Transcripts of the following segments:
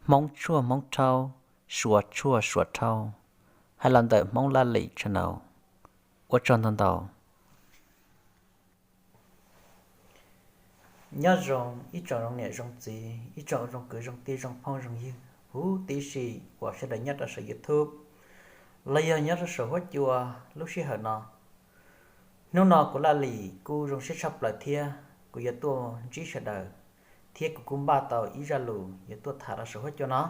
Hmoob tshuaj Hmoob rhaub, Suav tshuaj Suav rhaub, hais los ntawm Hmoob Laj Lim channel. Ua tsaug ntau ntau. Nyob zoo ib tsoom zoo niam zoo txiv, ib tsoom zoo kwv zoo tij zoo phooj zoo ywg huv tib si uas sawv daws nyob rau saum YouTube los yog nyob rau saum huab cua lub sij hawm no. Hnub no kuv Laj Lim kuj zoo siab tshaj plaws thiab kuv yuav tuaj ntsib sawv daws, thiab kuv kuj npaj tau ib zaj lus yuav tuaj tham rau saum huab cua no.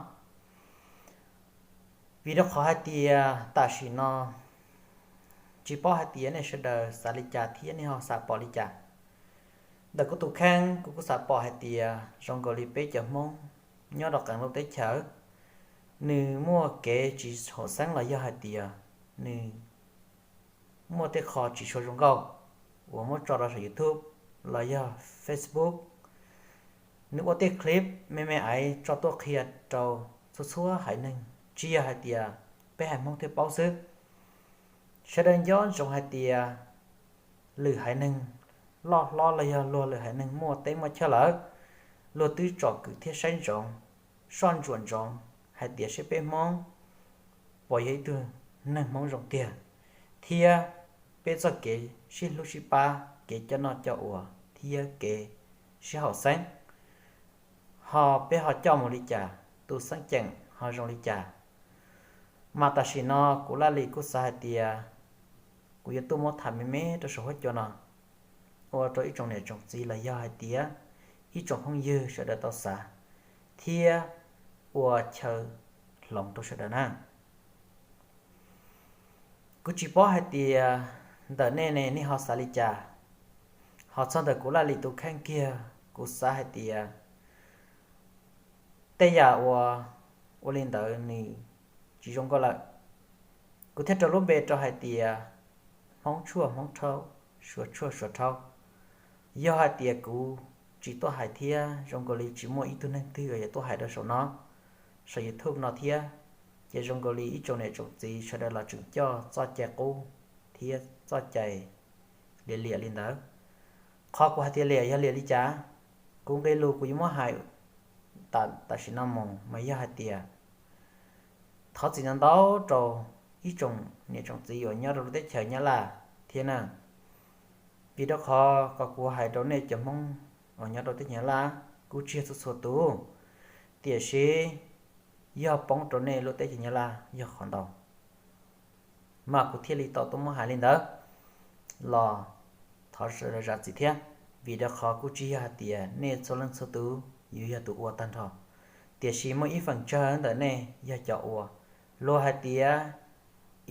Vim rau qhov hais tias tam sim no tsis paub hais tias nej sawv daws xav li cas thiab nej ho xav pom li cas. Ntawm kuv tus kheej kuv kuj xav pom hais tias zoo nkaus li peb cov Hmoob nyob rau qee lub teb chaws, nws muaj kev tsis haum xeeb los yog hais tias nws muaj tej qho tsis tshua zoo nkauj uas muab tso rau saum YouTube los yog Facebook. Nws ua tej clip me me aiv tso tuaj qhia rau txhua txhua haiv neeg, tsis yog hais tias peb haiv Hmoob thiaj paub xwb. Sawv daws nco ntsoov hais tias lwm haiv neeg loj hlob los yog luag lwm haiv neeg muaj teb muaj chaw lawm, luag twb tsom kwm thiab saib ntsoov, soj ntsuam ntsoov hais tias seb peb Hmoob puas yog ib tug neeg Hmoob zoo tiag, thiab peb txoj kev sib hlub sib pab, kev coj noj coj ua thiab kev sib haum xeeb, ho peb ho coj mus li cas, tus xeeb ceem ho zoo li cas. Mas tam sim no kuv Laj Lim kuj xav hais tias kuv yuav tuaj muab tham me me rau saum huab cua no, ua rau ib tsoom niam tsoom txiv los yog hais tias ib tsoom phooj ywg sawv daws tau xav thiab ua chaw hloov rau sawv daws na. Kuv tsis paub hais tias ntawm nej ne nej ho xav li cas, ho txog ntawm kuv Laj Lim tus kheej kiag kuv xav hais tias tej yam uas ua li ntawd nws tsis zoo nkauj lawm. Kuv thiaj rau lub npe rau hais tias Hmoob tshuaj Hmoob rhaub, Suav tshuaj Suav rhaub. Yog hais tias kuv tsis tuaj hais thiab zoo nkaus li tsis muaj ib tug neeg twg uas yuav tuaj hais rau saum no, saum YouTube no thiab, ces zoo nkaus li ib tsoom niam tsoom txiv sawv daws los tseem coj txoj cai qub thiab txoj cai liam liam li ntawd. Qhov kuv hais tias liam yog liam li cas? Kuv nqe lus kuv yuav muab hais tam sim no mus mas yog hais tias thov txim ntau ntau rau ib tsoom niam tsoom txiv uas nyob rau lub teb chaws Nyab Laj thiab na. Vim rau qhov kom kuv hais rau nej cov Hmoob uas nyob rau teb chaws Nyab Laj kuj tsis yog txhua txhua tus, tiam sis yog poob rau nej lub teb chaws Nyab Laj yog qhov ntau, mas kuv thiaj li tau tuaj muab hais li ntawd los thov zam txim thiab. Vim rau qhov kuj tsis yog hais tias nej txhua leej txhua tus yuav yog tus ua tag nrho, tiam sis muaj ib feem tsawg ntawm nej yog cov ua, luag hais tias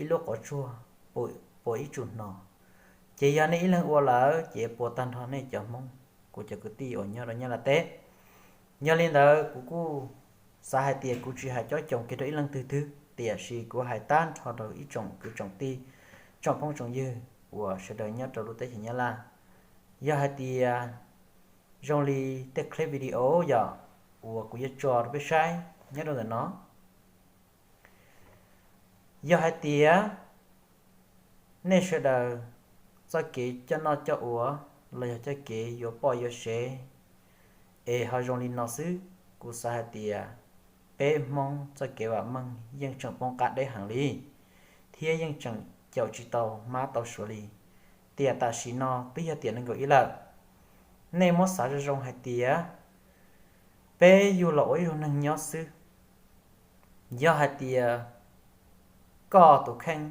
ib lub quav tsuag puas ib tsum hno, ces yog nej ib leeg ua lawm ces puas tag nrho nej cov Hmoob, kuv cov kwv tij uas nyob rau Nyab Laj teb. Yog li ntawd kuv kuj xav hais tias kuv tsis hais cob coos kiag rau ib leej twg twg, tiam sis kuv hais tag nrho rau ib tsoom kwv tsoom tij, tsoom phooj tsoom ywg uas sawv daws nyob rau lub teb chaws Nyab Laj. Yog hais tias zoo li tej clip video yom uas kuv yuav tso rau peb saib nyob rau ntawm no, yog hais tias nej sawv daws txoj kev coj noj coj ua los yog txoj kev yuav poj yuav sev es ho zoo li no xwb, kuv xav hais tias peb Hmoob txoj kev vam meej yeej tseem poob qab deb heev li, thiab yeej tseem caum tsis tau mab tau suav li. Tiam tam sim no twb yog tiam nees nkaum ib lawm, nej muab xav zoo zoo hais tias peb yug los ua ib zaug neeg nyob xwb, yog hais tias koj tus kheej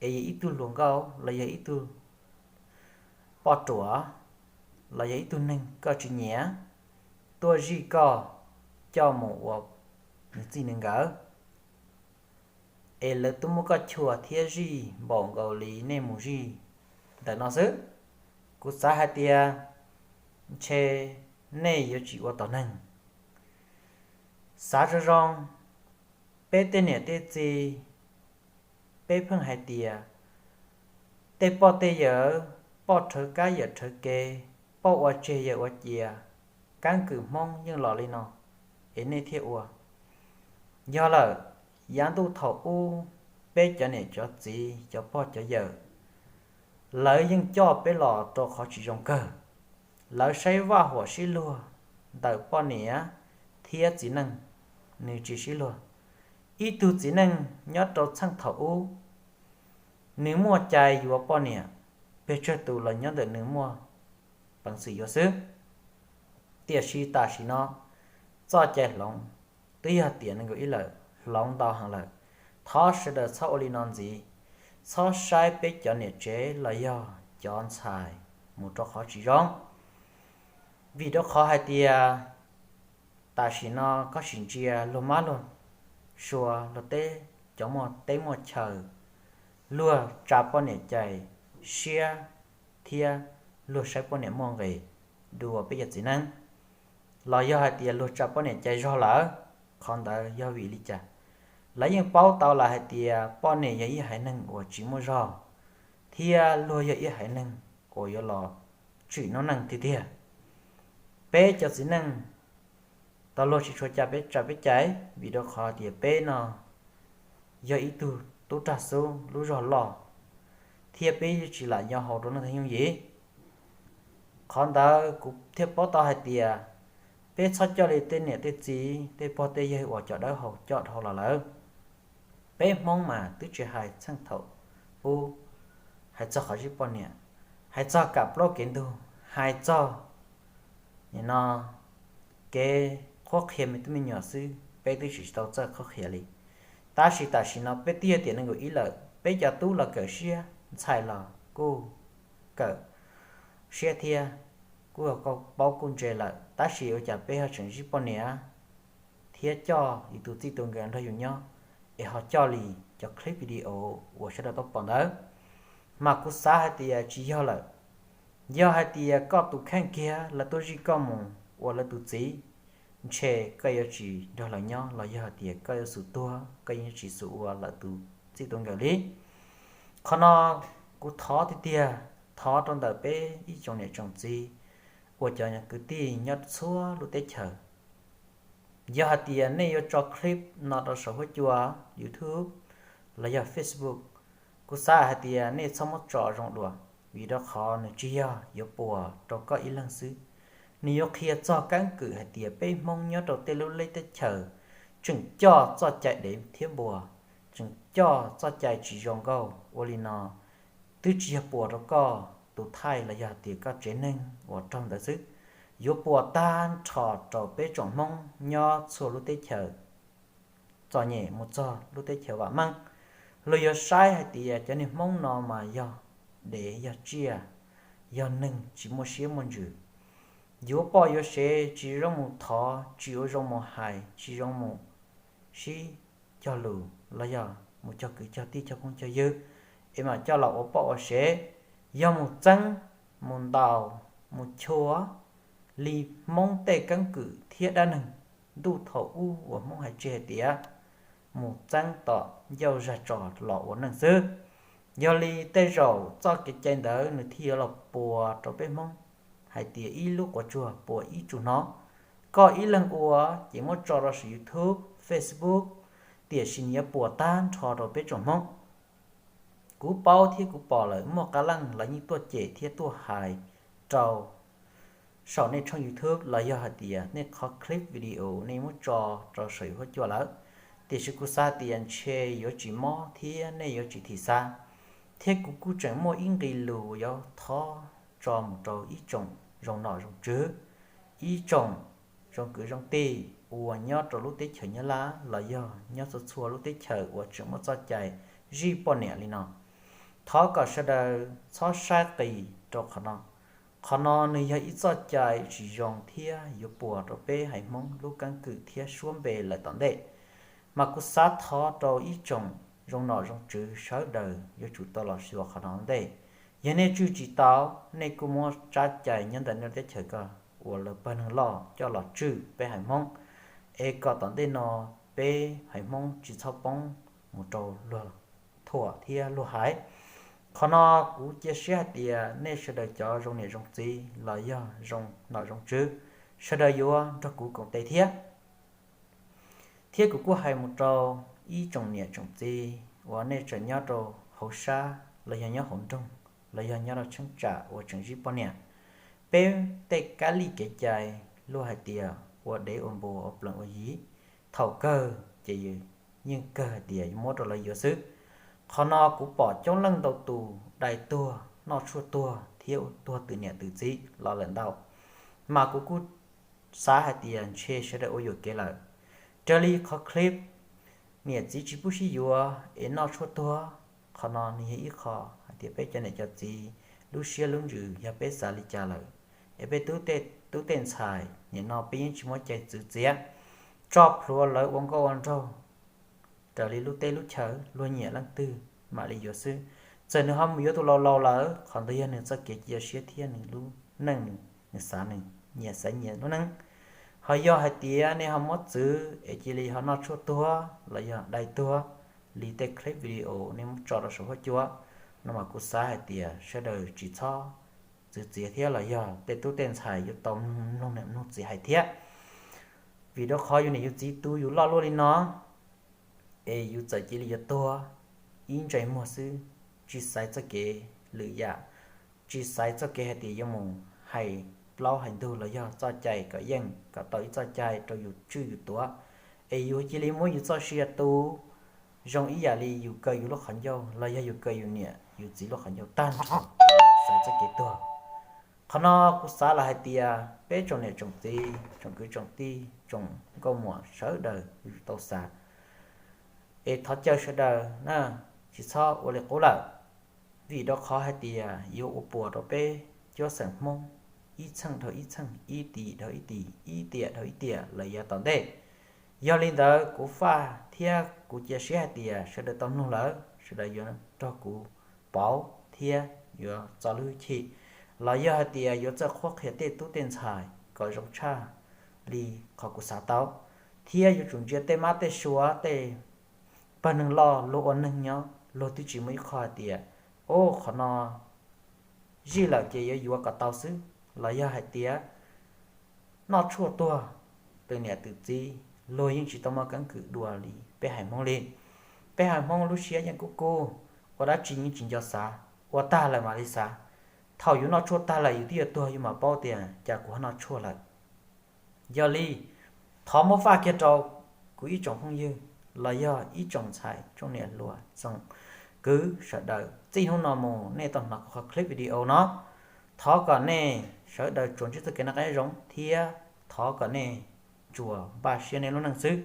es yog ib tug hluas nkauj los yog ib tug poj ruam los yog ib tug neeg koj tsis nyiam tuaj zij koj coj mus ua nws txij nws nkawm, es lawv twb muab koj chua thiab zij npaum nkaus li nej mus zij ntawm no xwb, kuv xav hais tias ntshe nej yuav tsis ua tom neeg. Xav zoo zoo, peb tej niam tej txiv, peb pheej hais tias tej poj tej yawm, poj rhawv kab yawm rhawv kev, poj ua tseg yawm ua cia, keeb kwm Hmoob yeej los li no, es nej thiaj ua. Yog lawm, yav ntuj thaum ub, peb cov niam cov txiv cov pog cov yawm, lawv yeej coj peb los rau qhov tsis zoo kawg. Lawv saib vaj huam sib luag ntawm poj niam thiab txiv neej nws tsis sib luag. Ib tug txiv neej nyob rau txheej thaum ub, nws muaj cai yuav poj niam, pes tsawg tus los nyob ntawm nws muaj peev xwm yuav xwb. Tiam sis tam sim no txoj cai hloov twb yog tiam nees nkaum ib lawm, hloov ntau heev lawm. Thov sawv daws txhob ua li no ntxiv, txhob saib peb cov niam tsev los yog cov ntxhais mus rau qhov tsis zoo. Vim rau qhov hais tias tam sim no koj sim ntsia luag mab luag sua, luag teb, cov muaj teb muaj chaw, luag tsa poj niam cais siab thiab luag saib poj niam muaj nqis dua peb cov txiv neej, los yog hais tias luag tsa poj niam cais zog lawm. Qhov ntawd yog vim li cas? Lawv yeej paub tau lawm hais tias poj niam yog ib haiv neeg uas tsis muaj zog, thiab luag yog ib haiv neeg uas yuav los tsim noob neej tiag tiag. Peb cov txiv neej tau luag tsis tshua ca peb tsa peb cais, vim rau qhov tias peb no yog ib tug tub rag xub lub zog loj, thiab peb tsis lam nyo hau rau leej twg yooj yim. Qhov ntawd kuv thiaj paub tau hais tias peb txhob coj li tej niam tej txiv tej pog tej yawg uas cov dawb hau coj dhau los lawm. Peb Hmoob mas twb tsis hais txheej thaum ub, hais txog qhov zij poj niam, hais txog kam plaub kev ntug, hais txog nim no kev qhuab qhia me tub me nyuam xwb peb twb tsis tau txawj qhuab qhia li. Tab sis tam sim no peb twb yog tiam nees nkaum ib lawm, peb cov tub los kawm siab, ntxhais los kuj kawm siab thiab, kuj paub kuj ntse lawm, tab sis ua cas peb ho tseem zij poj niam thiab coj yus tus txij tus nkawm nrog yus nyob, es ho coj li cov clip video uas sawv daws tau pom ntawd. Mas kuv xav hais tias tsis yog lawm. Yog hais tias koj tus kheej kiag lawv tuaj zij koj mus ua lawv tus txiv, ntshe koj yuav tsis nrog lawv nyob los yog hais tias koj yuav xub tuag, koj yeej tsis xub ua lawv tus txij tus nkawm li. Qhov no kuv thov tiag tiag, thov rau ntawm peb ib tsoom niam tsoom txiv uas cov kwv tij nyob txhua lub teb chaws. Yog hais tias nej yuav tso clip no rau saum huab cua YouTube los yog Facebook, kuv xav hais tias nej txhob muab tso zoo dua, vim rau qhov nws tsis yog yuav puas rau koj ib leeg xwb. Nws yuav qhia txog keeb kwm hais tias peb Hmoob nyob rau tej lub teb chaws tseem coj txoj cai dev thiab npua, tseem coj txoj cai tsis zoo nkauj ua li no, twb tsis yog puas rau koj tus thaij los yog hais tias koj tsev neeg uas raug ntawd xwb, yuav puas tag nrho rau peb tsoom Hmoob nyob txhua lub teb chaws, txom nyem mus txog lub teb chaws vam meej. Luag yuav saib hais tias cov niag Hmoob no mas yog dev yog tsiaj, yog neeg tsis muaj siab muaj ntsws, yuav poj yuav sev, tsis zoo mus thov, tsis ua zoo mus hais, tsis zoo mus sib cog lus los yog mus cog kwv cog tij cog phooj cog ywg, es mam coj los ua poj ua sev, yog mus txeeb, mus ntaus, mus chua li Hmoob tej keeb kwm thiab dab neeg ntuj thaum ub uas Hmoob hais tseg hais tias mus txeeb tom ncauj zag tsos los ua neej xwb. Yog li tej zaum txoj kev cai ntawd nws thiaj yuav los puas rau peb Hmoob hais tias ib lub quav tsuag puas ib tsu hnov. Koj ib leeg ua ces muab tso rau saum YouTube, Facebook, tiam sis nws yuav puas tag nrho rau peb tsoom Hmoob. Kuv paub thiab kuv pom lawm muaj qee leej lawv yeej tuaj cem thiab tuaj hais rau saum nej tshooj YouTube los yog hais tias nej qhov clip video nej muab tso rau saum huab cua lawm, tiam sis kuv xav tias ntshe yuav tsis mob thiab nej yuav tsis thim xav. Thiab kuv kuj tseem muaj ib nqe lus yuav thov tso mus rau ib tsoom zoo nom zoo tswv, ib tsoom zoo kwv zoo tij uas nyob rau lub teb chaws Nyab Laj los yog nyob txhua txhua lub teb chaws uas tseem muaj txoj cai zij poj niam li no. Thov kom sawv daws txhob saib qis rau qhov no. Qhov no nws yog ib txoj cai tsis zoo thiab yuav puas rau peb haiv Hmoob lub keeb kwm thiab suab npe lawm tom ntej. Mas kuv xav thov rau ib tsoom zoo nom zoo tswv sawv daws yuav tsum tau los xyuas qhov no ntej. Yog nej tswj tsis tau, nej kuj muab tsab cai nyob ntawm nej teb chaws ko uas lawv pawg neeg loj coj los tswj peb haiv Hmoob, es kom tom ntej no peb haiv Hmoob tsis txhob poob mus rau luag thuam thiab luag hais. Qhov no kuv cia siab hais tias nej sawv daws cov zoo niam zoo txiv los yog zoo nom zoo tswv, sawv daws yuav nrog kuv koom tes thiab. Thiab kuv kuj hais mus rau ib tsoom niam tsoom txiv uas nej tseem nyob rau hauv sab los yog nyob hauv nroog los yog nyob rau cheeb tsam uas tseem zij poj niam. Peb tej kab li kev cai luag hais tias ua dev ua npua ua plees ua yi. Thaum kawg ces yeej kawg hais tias yuav muab rau lawv yuav xwb. Qhov no kuv pom coob leej ntau tus dai tuag, noj tshuaj tuag thiab tuag twm niam twm txiv los lawm ntau, mas kuv kuj xav hais tias ntshe sawv daws ua yuam kev lawm. Raws li qhov clip niam txiv tsis pub sib yuav es noj tshuaj tuag, qhov no nws yog ib qho hais tias peb cov niam cov txiv lub siab lub ntsws yog peb xav li cas lawm, es peb tub tej ntxhais nim no peb yeej tsis muaj cai txwv txiav, tso plhuav lawv ua nkauj ua nraug raws li lub teb lub chaw, luag nyiam leej twg mam li yuav xwb. Txawm nws ho mus yuav tus laus laus lawm, qhov ntawd yog nws txoj kev cia siab thiab nws lub neej, nws xav nws nyias xaiv nyias lub neej. Ho yog hais tias nej ho muab txwv es cia li ho noj tshuaj tuag los yog dai tuag li tej clip video nej muab tso rau saum huab cua no mas kuv xav hais tias sawv daws tsis txhob txwv txiav thiab los yog tej tub tej ntxhais yuav tau mloog niam mloog txiv hais thiab. Vim rau qhov yus niam yus txiv tu yus loj luaj li no, es yus txawm cia li yuav tuag ib ntsais muag xwb, tsis xaiv txoj kev lwm yam, tsis xaiv txoj kev hais tias yuav mus hais plaub hais ntug los yog txoj cai kom yeej kom tau ib txoj cai rau yus tswj yus tuav, es yus cia li muab yus txoj sia tu zoo ib yam li yus kaw yus lub qhov ncauj los yog yus kaw yus niam yus txiv lub qhov ncauj tag nrho, xaiv txoj kev tuag. Qhov no kuv xav los hais tias peb tsoom niam tsoom txiv, tsoom kwv tsoom tij, tsoom nkauj muam sawv daws yuav tsum tau xav, es thov caw sawv daws na, tsis txhob ua li qub lawm. Vim rau qhov hais tias yuav ua puas rau peb cuab xeem Hmoob ib txheej dhau ib txheej, ib tim dhau ib tim, ib tiam dhau ib tiam los yav tom ntej. Yog li ntawd kuv faj thiab kuv cia siab hais tias sawv daws tau mloog lawm sawv daws yuav nrog kuv pauv thiab yuav txo lub hwj chim, los yog hais tias yuav txawj qhuab qhia tej tub tej ntxhais kom zoo tshaj li qhov kuv xav tau, thiab yuav tsum ntsia tej mab tej suav tej pawg neeg loj luag ua neeg nyob luag twb tsis muaj ib qho hais tias, o, qhov no zij lawm ces yuav yuav kom tau xwb, los yog hais tias noj tshuaj tuag twm niam twm txiv, luag yeej tsis tau muaj keeb kwm dua li peb haiv Hmoob li. Peb haiv Hmoob lub siab yeej kub kub, ua dab tsi yeej tsis nco xav, ua tag lawm mam li xav. Thaum yus noj tshuaj tag lawm yus twb yuav tuag yus mam paub tias cas kuv ho noj tshuaj lawm. Yog li, thov muab faj kiag rau kuv ib tsoom phooj ywg los yog ib tsoom ntxhais tsoom niam hluas tsoom kwv sawv daws, txij hnub no mus nej tau hnov kuv qhov clip video no, thov kom nej sawv daws tsuas ntsib txoj kev noj qab nyob zoo thiab thov kom nej tsuas npaj siab nej lub neej xwb,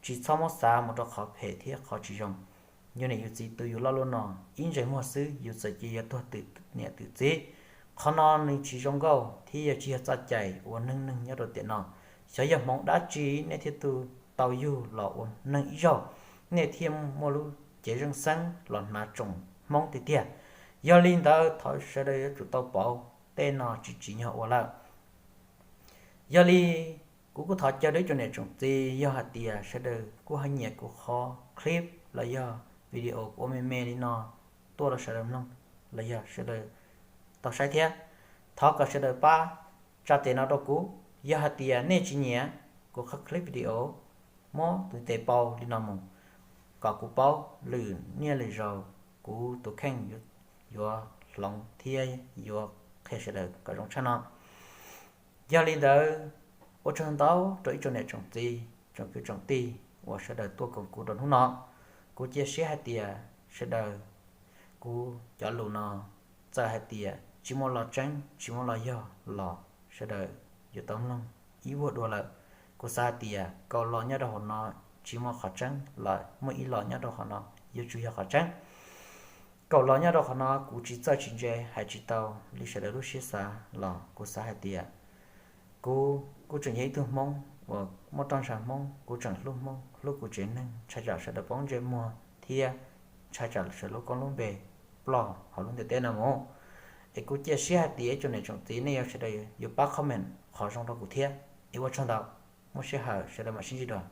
tsis txhob muab xav mus rau qhov phem thiab qhov tsis zoo. Yus niam yus txiv tu yus loj luaj no, ib ntsais muag xwb yus txawm cia yuav tuag twm niam twm txiv. Qhov no nws tsis zoo nkauj thiab yog tsis yog txoj cai ua neej neeg nyob rau tiam no. Xyov yog hmoov dab tsi nej thiaj tu tau yug los ua neeg ib zaug, nej thiaj muaj lub cev zeej xeeb los hnav tsoom Hmoob tiag tiag. Yog li ntawd thov sawv daws yuav tsum tau pauv, tej no tsis tsim nyog ua lawm. Yog li, kuv kuj thov caw rau ib tsoom niam tsoom txiv, yog hais tias sawv daws kuj ho nyiam kuv qhov clip los yog video kuv ua me me li no tuaj rau sawv daws mloog los yog sawv daws tau saib thiab, thov kom sawv daws pab tsa tes no rau kuv. Yog hais tias nej tsis nyiam kuv qhov clip video, muab tus tes pau li no mus kom kuv paub lwm niaj lwm zaus kuv tus kheej yuav hloov thiab yuav qhia sawv daws kom zoo tshaj no. Yog li ntawd, ua tsaug ntau rau ib tsoom niam tsoom txiv, tsoom kwv tsoom tij uas sawv daws tuaj koom kuv rau hnub no. Kuv cia siab hais tias sawv daws, kuv cov lus no txawm hais tias tsis muaj lo tseeb tsis muaj lo yog los sawv daws yuav tau mloog ib vuag dua lawm. Kuv xav hais tias kaum lo nyob rau hauv no tsis muaj qhov tseeb los muaj ib lo nyob rau hauv no yuav tsum yog qhov tseeb. Kaum lo nyob rau qhov no kuv tsis txawj tsis ntse hais tsis tau li sawv daws lub siab xav los kuv xav hais tias kuv kuj tseem yog ib tug Hmoob uas muaj roj ntsha Hmoob, kuv tseem hlub Hmoob, hlub kuv tsev neeg, ntshai tsam sawv daws poob ntsej muag thiab ntshai tsam sawv daws lub koob lub npe ploj hauv lub ntiaj teb no mus. Es kuv cia siab hais tias ib tsoom niam tsoom txiv nej yuav sawv daws yuav pab comment qhov zoo rau kuv thiab. Es ua tsaug ntau, muaj sij hawm sawv daws mam sib ntsib dua.